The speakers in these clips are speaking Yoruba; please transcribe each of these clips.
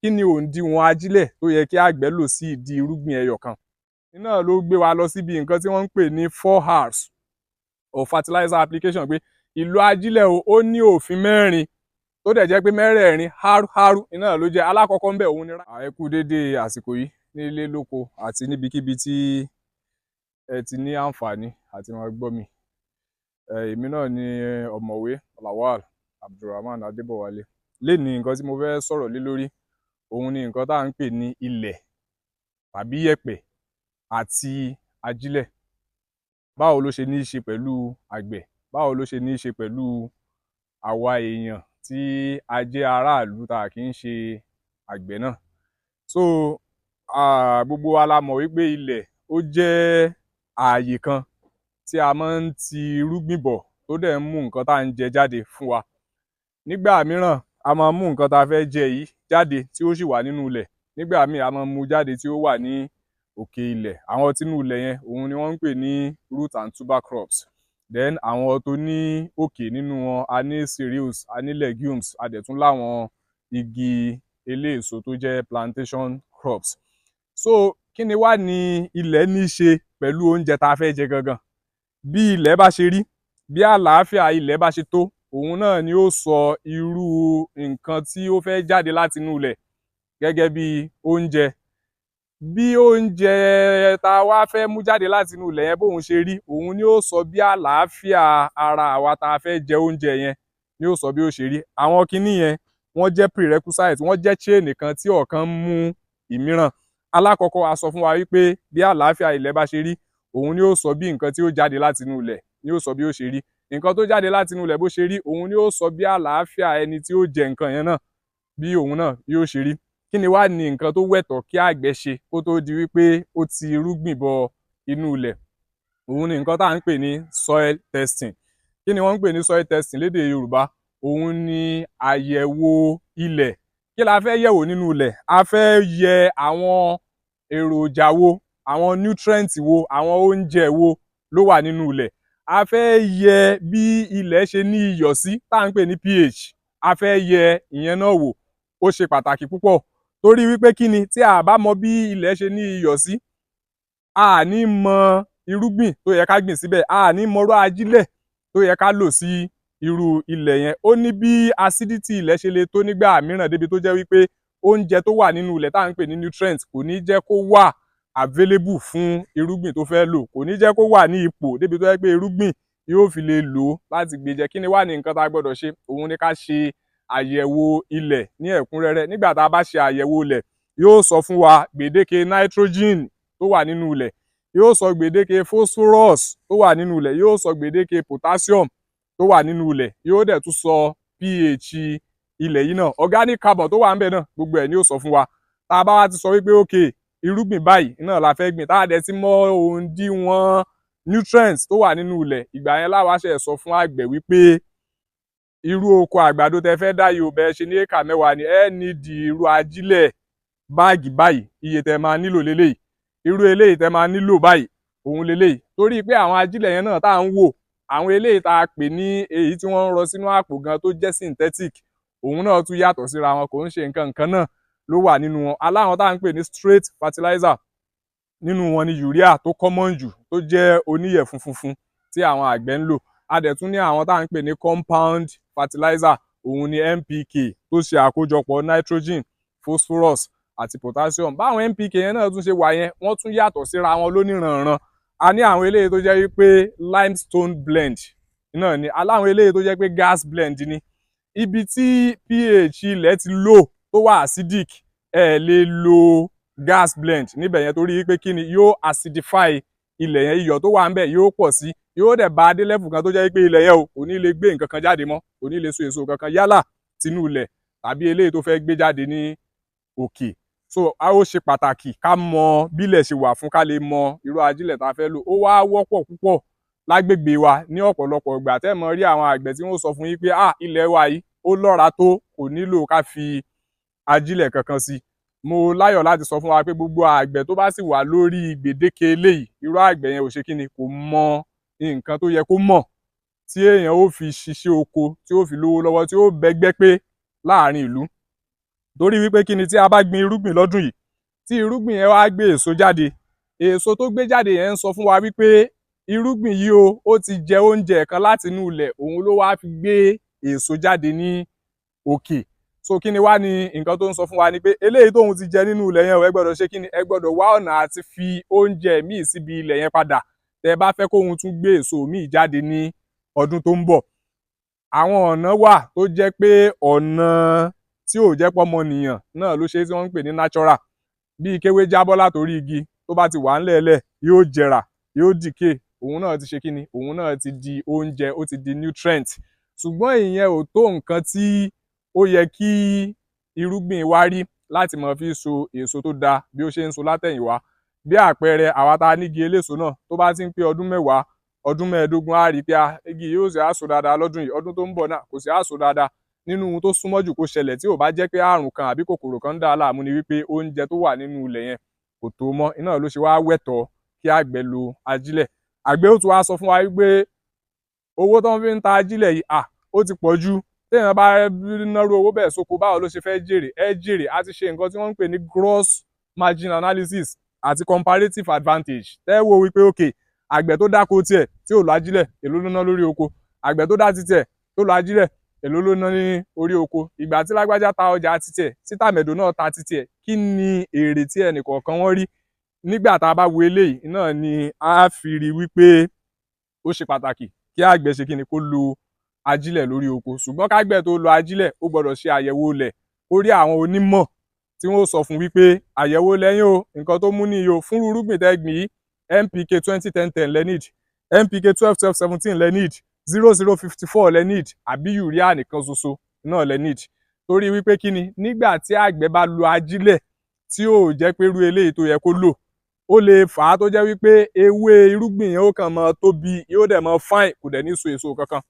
Kí ni òǹdiwọ̀n ajílẹ̀ tó yẹ kí àgbẹ̀ lò sí ìdí irúgbìn ẹyọ kan? Iná ló gbé wa lọ síbi nǹkan tí wọ́n ń pè ní 4 R's of fertilizer application, pé ìlò ajílẹ̀ o, ó ní òfin mẹ́rin tó dẹ̀ jẹ́ pé mẹ́rẹ̀ẹ̀rin R R iná ló jẹ́. Alákọ̀ọ́kọ́ ń bẹ̀, òun ni. Ẹ kú déédé àsìkò yìí nílé lóko àti níbikíbi tí ẹ ti ní àǹfààní àti máa gbọ́ mi. Èmi náà ni Ọ̀mọ̀wé Lawal Abdulrahman Adébọ̀wálé. Lénìí, nǹkan tí mo fẹ́ sọ̀rọ̀ lé lórí, òun ni nǹkan tá à ń pè ní ilẹ̀ tàbí yẹ̀pẹ̀ àti ajílẹ̀. Báwo ló ṣe ní í ṣe pẹ̀lú àgbẹ̀? Báwo ló ṣe ní í ṣe pẹ̀lú àwa èèyàn tí a jẹ́ aráàlú tá a kì í ṣe àgbẹ̀ náà? So gbogbo wa la mọ̀ wípé ilẹ̀, ó jẹ́ ààyè kan tí a máa ń ti irúgbìn bọ̀, tó dẹ̀ ń mú nǹkan tá à ń jẹ jáde fún wa. Nígbà mìíràn, a máa mú nǹkan tá a fẹ́ jẹ yìí jáde tí ó sì wà nínú ilẹ̀. Nígbà míì, a máa mú jáde tí ó wà ní òkè ilẹ̀. Àwọn tínú ilẹ̀ yẹn, òun ni wọ́n ń pè ní root and tuber crops. Then àwọn tó ní òkè nínú wọn, a ní cereals, a ní legumes, a dẹ̀ tún láwọn igi eléèso tó jẹ́ plantation crops. So kí ni wá ní ilẹ̀ ní í ṣe pẹ̀lú oúnjẹ tá a fẹ́ jẹ gangan? Bí ilẹ̀ bá ṣe rí, bí àlàáfíà ilẹ̀ bá ṣe tó, òun náà ni ó sọ irú nǹkan tí ó fẹ́ jáde láti inú ilẹ̀ gẹ́gẹ́ bí oúnjẹ. Bí oúnjẹ tá a wá fẹ́ mú jáde láti inú ilẹ̀ yẹn, bóun ṣe rí, òun ni ó sọ bí àlàáfíà ara àwa tá a fẹ́ jẹ oúnjẹ yẹn ni ó sọ bí ó ṣe rí. Àwọn kinní yẹn, wọ́n jẹ́ prerequisite, wọ́n jẹ́ chain kan tí ọ̀kan ń mú ìmíràn. Alákọ̀ọ́kọ́, a sọ fún wa wípé bí àlàáfíà ilẹ̀ bá ṣe rí, òun ni ó sọ bí nǹkan tí ó jáde láti inú ilẹ̀ ni ó sọ bí ó ṣe rí. Nǹkan tó jáde láti inú ilẹ̀, bó ṣe rí, òun ni ó sọ bí àlàáfíà ẹni tí ó jẹ nǹkan yẹn náà, bí òun náà yóò ṣe rí. Kí ni wá ní nǹkan tó wẹ̀tọ̀ kí àgbẹ̀ ṣe kó tó di wípé ó ti irúgbìn bọ inú ilẹ̀? Òun ni nǹkan tá à ń pè ní soil testing. Kí ni wọ́n ń pè ní soil testing lédè Yorùbá? Òun ni àyẹ̀wò ilẹ̀. Kí la fẹ́ yẹ̀wò nínú ilẹ̀? A fẹ́ yẹ àwọn èròjà wo, àwọn nutrient wo, àwọn oúnjẹ wo ló wà nínú ilẹ̀. A fẹ́ yẹ bí ilẹ̀ ṣe ní iyọ̀ sí, tá à ń pè ní pH. A fẹ́ yẹ ìyẹn náà wò. Ó ṣe pàtàkì púpọ̀, torí wípé kí ni, tí a bá mọ bí ilẹ̀ ṣe ní iyọ̀ sí, a ní mọ irúgbìn tó yẹ ká gbìn síbẹ̀, a ní mọ irú ajílẹ̀ tó yẹ ká lò sí irú ilẹ̀ yẹn. Ó ní bí acidity ilẹ̀ ṣe le tó nígbà mìíràn, débi tó jẹ́ wípé oúnjẹ tó wà nínú ilẹ̀ tá à ń pè ní nutrient kò ní jẹ́ kó wà available fún irúgbìn tó fẹ́ lò, kò ní jẹ́ kó wà ní ipò débi tó jẹ́ pé irúgbìn yóò fi lè lò ó láti gbé jẹ. Kí ni wá ní nǹkan tá a gbọ́dọ̀ ṣe? Òun ni ká ṣe àyẹ̀wò ilẹ̀ ní ẹ̀kúnrẹ́rẹ́. Nígbà tá a bá ṣe àyẹ̀wò ilẹ̀, yóò sọ fún wa gbèdéke nitrogen tó wà nínú ilẹ̀, yóò sọ gbèdéke phosphorus tó wà nínú ilẹ̀, yóò sọ gbèdéke potassium tó wà nínú ilẹ̀, yóò dẹ̀ tún sọ pH ilẹ̀ yìí náà, organic carbon tó wà ńbẹ̀ náà, gbogbo ẹ̀ ni yóò sọ fún wa. Tá a bá wá ti sọ wípé ok, irúgbìn báyìí náà la fẹ́ gbìn, tá a dẹ̀ ti mọ òǹdíwọ̀n nutrients tó wà nínú ilẹ̀, ìgbà yẹn la wá ṣe sọ fún àgbẹ̀ wípé irú oko àgbàdo tẹ fẹ́ dá yìí ò, bẹ́ẹ̀ ṣe ní éka 10 ni, ẹ nídìí irú ajílẹ̀ báàgì báyìí, iye tẹ máa nílò léléyìí, irú eléyìí tẹ máa nílò báyìí, òun léléyìí. Torí pé àwọn ajílẹ̀ yẹn náà tá à ń wò, àwọn eléyìí tá a pè ní èyí tí wọ́n ń rọ sínú àpò gan tó jẹ́ synthetic, òun náà tún yàtọ̀ síra wọn. Kò ń ṣe nǹkan nǹkan náà ló wà nínú wọn. Aláwọn tá à ń pè ní straight fertilizer, nínú wọn ni urea tó common jù, tó jẹ́ oníyẹ̀fun funfun tí àwọn àgbẹ̀ ń lò. A dẹ̀ tún ní àwọn tá à ń pè ní compound fertilizer, òun ni NPK tó ṣe àkójọpọ̀ nitrogen, phosphorus àti potassium. Báwọn NPK yẹn náà tún ṣe wà yẹn, wọ́n tún yàtọ̀ síra wọn lóníranran. A ní àwọn eléyìí tó jẹ́ wípé limestone blend náà ni, aláwọn eléyìí tó jẹ́ pé gas blend ni. Ibi tí pH ilẹ̀ ti low, tó wà acidic, ẹ lè lo gas blend níbẹ̀ yẹn, torí pé kí ni, yóò acidify ilẹ̀ yẹn, iyọ̀ tó wà ńbẹ̀ yóò pọ̀ sí, yóò dẹ̀ bá a dé level kan tó jẹ́ pé ilẹ̀ yẹn o kò ní lè gbé nǹkan kan jáde mọ́, kò ní lè so èso kankan, yálà tinú ilẹ̀ tàbí eléyìí tó fẹ́ gbé jáde ní òkè. So a ó ṣe pàtàkì ká mọ bílẹ̀ ṣe wà fún ká lè mọ irú ajílẹ̀ tá a fẹ́ lò. Ó wá wọ́pọ̀ púpọ̀ lágbègbè wa ní ọ̀pọ̀lọpọ̀ ìgbà tẹ́ mọ rí àwọn àgbẹ̀ tí wọ́n sọ fún yín pé, "Ah, ilẹ̀ wa yìí ó lọ́ra, tó kò nílò ká fi ajílẹ̀ kankan sí." Mo láyọ̀ láti sọ fún wa pé gbogbo àgbẹ̀ tó bá sì wà lórí gbèdéke eléyìí, irú àgbẹ̀ yẹn ò ṣe kíni, kò mọ nǹkan tó yẹ kó mọ̀ tí èèyàn ó fi ṣiṣẹ́ oko, tí ó fi lówó lọ́wọ́, tí ó bẹ́gbẹ́ pé láàrin ìlú. Torí wípé kí ni, tí a bá gbin irúgbìn lọ́dún yìí, tí irúgbìn yẹn wá gbé èso jáde, èso tó gbé jáde yẹn ń sọ fún wa wípé irúgbìn yìí o, ó ti jẹ oúnjẹ kan láti inú ilẹ̀, òun ló wá fi gbé èso jáde ní òkè. So kí ni wá ní nǹkan tó ń sọ fún wa ni pé eléyìí tóun ti jẹ nínú ilẹ̀ yẹn o, ẹ gbọ́dọ̀ ṣe kí ni, ẹ gbọ́dọ̀ wá ọ̀nà àti fi oúnjẹ míì síbi ilẹ̀ yẹn padà, tẹ́ bá fẹ́ kóun tún gbé èso míì jáde ní ọdún tó ń bọ̀. Àwọn ọ̀nà wà tó jẹ́ pé ọ̀nà tí ò jẹ́ pọ́mọnìyàn náà ló ṣe tí wọ́n ń pè ní natural, bíi kéwé jábọ́ látòrí igi, tó bá ti wà ńlẹ̀ẹ́lẹ̀, yóò jẹrà, yóò decay, òun náà ti ṣe kí ni, òun náà ti di oúnjẹ, ó ti di nutrient. Ṣùgbọ́n ìyẹn ò tó nǹkan tí ó yẹ kí irúgbìn wa rí láti máa fi so èso tó dáa bí ó ṣe ń so látẹ̀yìnwá. Bí àpẹẹrẹ, àwa tá a nígi eléso náà, tó bá ti ń pé ọdún 10, ọdún 15, á rí i pé igi yóò ṣe á so dáadáa lọ́dún yìí, ọdún tó ń bọ̀ náà kò sì á so dáadáa. Nínú ohun tó súnmọ́ jù kó ṣẹlẹ̀, tí ò bá jẹ́ pé àrùn kan àbí kòkòrò kan ń dà á láàmú, ni wípé oúnjẹ tó wà nínú ilẹ̀ yẹn kò tó mọ́. Iná ló ṣe wá wẹ̀tọ́ kí àgbẹ̀ lo ajílẹ̀. Àgbẹ̀ ó tún wá sọ fún wa wípé owó tó ń fi ń ta ajílẹ̀ yìí, ó ti pọ̀ jù, téèyàn bá náró owó bẹ́ẹ̀ sóko, báwo ló ṣe fẹ́ jèrè? Ẹ jèrè. A ti ṣe nǹkan tí wọ́n ń pè ní gross margin analysis àti comparative advantage. Tẹ́ wo wípé okay, àgbẹ̀ tó dáko tiẹ̀ tí ò lo ajílẹ̀, èló ló ná lórí oko? Àgbẹ̀ tó dá tiẹ̀ tó lo ajílẹ̀, èló ló ná ní orí oko? Ìgbà tí lágbájá ta ọjà titiẹ̀, tí tàmẹ̀dò náà ta titiẹ̀, kí ni èrè tí ẹnìkọ̀ọ̀kan wọ́n rí? Nígbà tá a bá wo eléyìí náà ni a fi rí wípé ó ṣe pàtàkì kí àgbẹ̀ ṣe kí ni, kó lo ajílẹ̀ lórí oko. Ṣùgbọ́n kágbẹ̀ tó lo ajílẹ̀, ó gbọ́dọ̀ ṣe àyẹ̀wò ilẹ̀, kó rí àwọn onímọ̀ tí wọ́n sọ fún wípé àyẹ̀wò lẹ́yìn o, nǹkan tó mú níyì o fún irúgbìn tẹ́ gbìn yìí, NPK 20-10-10 lẹ need, NPK 12-12-17 lẹ need, 0-0-54 lẹ need, àbí urea nìkan ṣoṣo náà lẹ need. Torí wípé kí ni, nígbà tí àgbẹ̀ bá lo ajílẹ̀ tí ò jẹ́ pé irú eléyìí tó yẹ kó lò, ó lè fà á tó jẹ́ wípé ewé irúgbìn yẹn ó kàn máa tóbi, yóò dẹ̀ máa fine, kò dẹ̀ ní so èso kankan.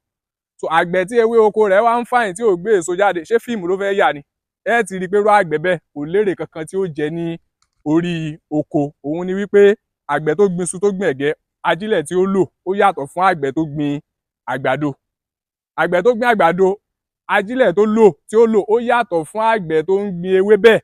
So àgbẹ̀ tí ewé oko rẹ̀ wá ń fine tí ò gbé èso jáde, ṣé fíìmù ló fẹ́ yà ni? Ẹ ti rí i pé irú àgbẹ̀ bẹ́ẹ̀ kò lérè kankan tí ó jẹ ní orí oko. Òun ni wípé àgbẹ̀ tó gbin iṣu, tó gbin ẹ̀gẹ́, ajílẹ̀ tí ó lò ó yàtọ̀ fún àgbẹ̀ tó gbin àgbàdo. Àgbẹ̀ tó gbin àgbàdo, ajílẹ̀ tó lò tí ó lò ó yàtọ̀ fún àgbẹ̀ tó ń gbin ewébẹ̀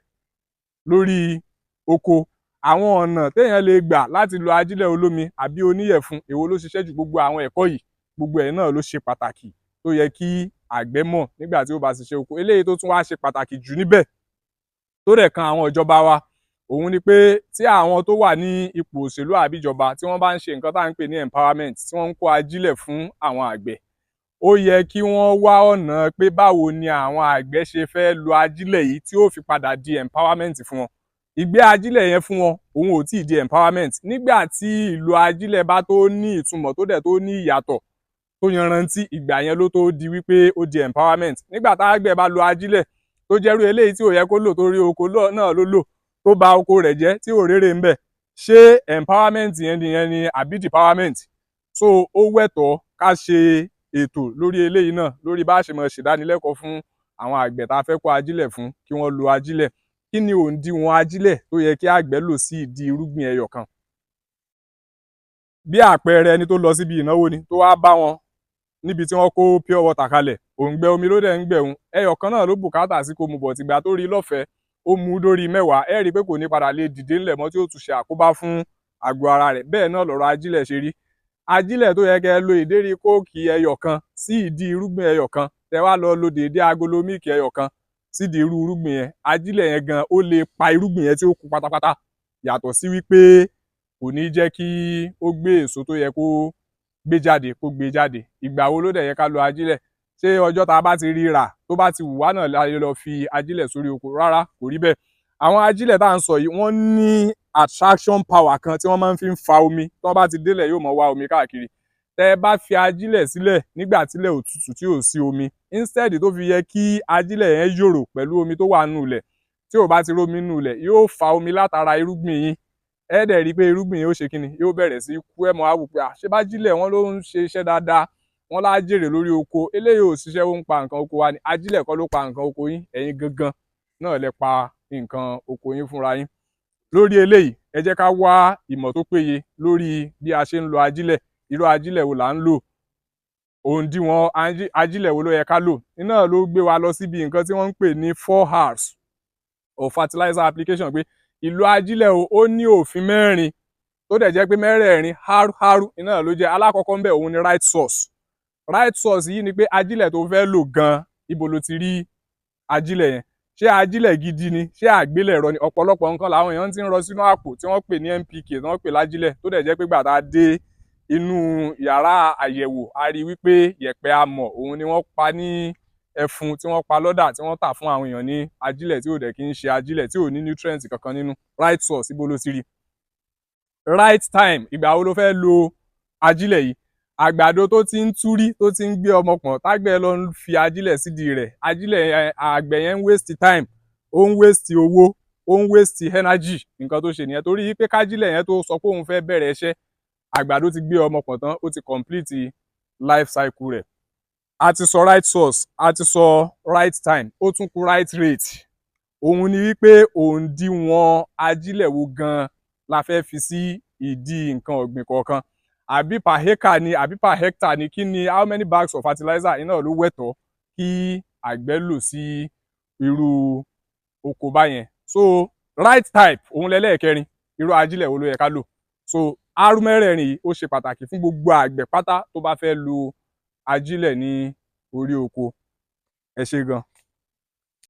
lórí oko. Àwọn ọ̀nà téèyàn lè gbà láti lo ajílẹ̀ olómi àbí oníyẹ̀fun, èwo ló ṣiṣẹ́ jù? Gbogbo àwọn ẹ̀kọ́ yìí, gbogbo ẹ̀ náà ló ṣe pàtàkì tó yẹ kí àgbẹ̀ mọ̀ nígbà tí ó bá ṣiṣẹ́ oko. Eléyìí tó tún wá ṣe pàtàkì jù níbẹ̀, tó dẹ̀ kan àwọn ìjọba wa, òun ni pé tí àwọn tó wà ní ipò òṣèlú àbí ìjọba, tí wọ́n bá ń ṣe nǹkan tá à ń pè ní empowerment, tí wọ́n ń kó ajílẹ̀ fún àwọn àgbẹ̀, ó yẹ kí wọ́n wá ọ̀nà pé báwo ni àwọn àgbẹ̀ ṣe fẹ́ lo ajílẹ̀ yìí tí ó fi padà di empowerment fún wọn. Ìgbé ajílẹ̀ yẹn fún wọn, òun ò tíì di empowerment. Nígbà tí ìlò ajílẹ̀ bá tó ní ìtumọ̀, tó dẹ̀ tó ní ìyàtọ̀ tó yanrantí, ìgbà yẹn ló tó di wípé ó di empowerment. Nígbà tágbẹ̀ bá lo ajílẹ̀ tó jẹ́rú eléyìí tí ò yẹ kó lò torí oko náà ló lò, tó ba oko rẹ̀ jẹ́, tí ò rérè ń bẹ̀, ṣé empowerment yẹn nìyẹn ni àbí depowerment? So ó wẹ̀tọ́ ká ṣe ètò lórí eléyìí náà, lórí bá a ṣe máa ṣèdánilẹ́kọ̀ọ́ fún àwọn àgbẹ̀ tá a fẹ́ kó ajílẹ̀ fún kí wọ́n lo ajílẹ̀. Kí ni òǹdíwọ̀n ajílẹ̀ tó yẹ kí àgbẹ̀ lò sí ìdí irúgbìn ẹyọ kan? Bí àpẹẹrẹ, ẹni tó lọ síbi ìnáwó ni, tó wá bá wọn níbi tí wọ́n kó pure water kalẹ̀, òǹgbẹ omi ló dẹ̀ ń gbẹ̀hún, ẹyọ kan náà ló bùkátà sí kó mu bọ̀, tìgbà tó rí lọ́fẹ̀ẹ́, ó mú dórí 10, ẹ rí i pé kò ní padà lè dìde ńlẹ̀ mọ́, tí ó tún ṣe àkóbá fún àgọ́ ara rẹ̀. Bẹ́ẹ̀ náà lọ̀rọ̀ ajílẹ̀ ṣe rí. Ajílẹ̀ tó yẹ kẹ́ ẹ lo ìdérí kóòkì ẹyọ kan sí ìdí irúgbìn ẹyọ kan, tẹ wá lọ lo déédéé agolo míìkì ẹyọ kan sídìí irú irúgbìn yẹn, ajílẹ̀ yẹn gan ó lè pa irúgbìn yẹn tí ó kú pátápátá, yàtọ̀ sí wípé kò ní jẹ́ kí ó gbé èso tó yẹ kó gbé jáde kó gbé jáde. Ìgbà wo ló dẹ̀ yẹ ká lo ajílẹ̀? Ṣé ọjọ́ tá a bá ti rí rà, tó bá ti wù wá náà la lè lọ fi ajílẹ̀ sórí oko? Rárá, kò rí bẹ́ẹ̀. Àwọn ajílẹ̀ tá à ń sọ yìí, wọ́n ní attraction power kan tí wọ́n máa ń fi ń fa omi. Tí wọ́n bá ti délẹ̀, yóò máa wá omi káàkiri. Tẹ́ ẹ bá fi ajílẹ̀ sílẹ̀ nígbà tílẹ̀ ò tutù, tí ò sí omi, instead tó fi yẹ kí ajílẹ̀ yẹn yòrò pẹ̀lú omi tó wà nínú ilẹ̀, tí ò bá ti rómi nínú ilẹ̀, yóò fa omi látara irúgbìn yín. Ẹ dẹ̀ rí i pé irúgbìn yẹn ó ṣe kíni, yóò bẹ̀rẹ̀ sí kú. Ẹ̀ mọ́ á wò pé ṣé bá jílẹ̀ wọn ló ń ṣe iṣẹ́ dáadáa, wọn lá jèrè lórí oko, eléyìí ò ṣiṣẹ́, ó ń pa nǹkan oko wa ni. Ajílẹ̀ kọ́ ló pa nǹkan oko yín, ẹ̀yin gangan náà lẹ pa nǹkan oko yín fúnra yín. Lórí eléyìí, ẹ jẹ́ ká wá ìmọ̀ tó péye lórí bí a ṣe ń lo ajílẹ̀, irú ajílẹ̀ wo là ń lò, òǹdíwọ̀n ajílẹ̀ wo ló yẹ ká lò. Iná ló gbé wa lọ síbi nǹkan tí wọ́n ń pè ní 4 R's. Of fertilizer application, pé ìlò ajílẹ̀ o, ó ní òfin mẹ́rin tó dẹ̀ jẹ́ pé mẹ́rẹ̀ẹ̀rin háru iná ló jẹ́. Alákọ̀ọ́kọ́ ń bẹ̀, òun ni right source. Right source yìí ni pé ajílẹ̀ tó fẹ́ lò gan, ibo ló ti rí ajílẹ̀ yẹn? Ṣé ajílẹ̀ gidi ni? Ṣé àgbélẹ̀rọ ni? Ọ̀pọ̀lọpọ̀ nǹkan làwọn èèyàn ti ń rọ sínú àpò tí wọ́n pè ní NPK, tí wọ́n pè lájílẹ̀, tó dẹ̀ jẹ́ pé gbàtà dé inú yàrá àyẹ̀wò, a rí wípé yẹ̀pẹ̀ amọ̀ òun ni wọ́n pa ní ẹfun, tí wọ́n pa lọ́dà, tí wọ́n tà fún àwọn èèyàn ní ajílẹ̀, tí ò dẹ̀ kí ń ṣe ajílẹ̀, tí ò ní nutrient kankan nínú. Right source, ibo ló ti rí? Right time, ìgbà wo ló fẹ́ lo ajílẹ̀ yìí? Àgbàdo tó ti ń túrí, tó ti ń gbé ọmọ pọ̀n, tágbẹ̀ lọ ń fi ajílẹ̀ sídìí rẹ̀, ajílẹ̀ yẹn, àgbẹ̀ yẹn ń waste time, ó ń waste owó, ó ń waste energy. Nǹkan tó ṣe nìyẹn, torí pé kájílẹ̀ yẹn tó sọ pé òun fẹ́ bẹ̀rẹ̀ iṣẹ́, àgbàdo ti gbé ọmọ pọ̀n tán, ó ti complete life cycle rẹ̀. A ti sọ right source, a ti sọ right time, ó tún kù right rate. Òun ni wípé òǹdíwọ̀n ajílẹ̀ wo gan la fẹ́ fi sí ìdí nǹkan ọ̀gbìn kọ̀ọ̀kan, àbí per acre ni, àbí per hectare ni? Kí ni, how many bags of fertilizer iná ló wẹ̀tọ́ kí àgbẹ̀ lò sí irú oko báyẹn? So right type, òun lẹ́lẹ́ẹ̀kẹrin, irú ajílẹ̀ wo ló yẹ ká lò? So R mẹ́rẹ̀ẹ̀rin yìí, ó ṣe pàtàkì fún gbogbo àgbẹ̀ pátá tó bá fẹ́ lo ajílẹ̀ ní orí oko. Ẹ ṣé gan.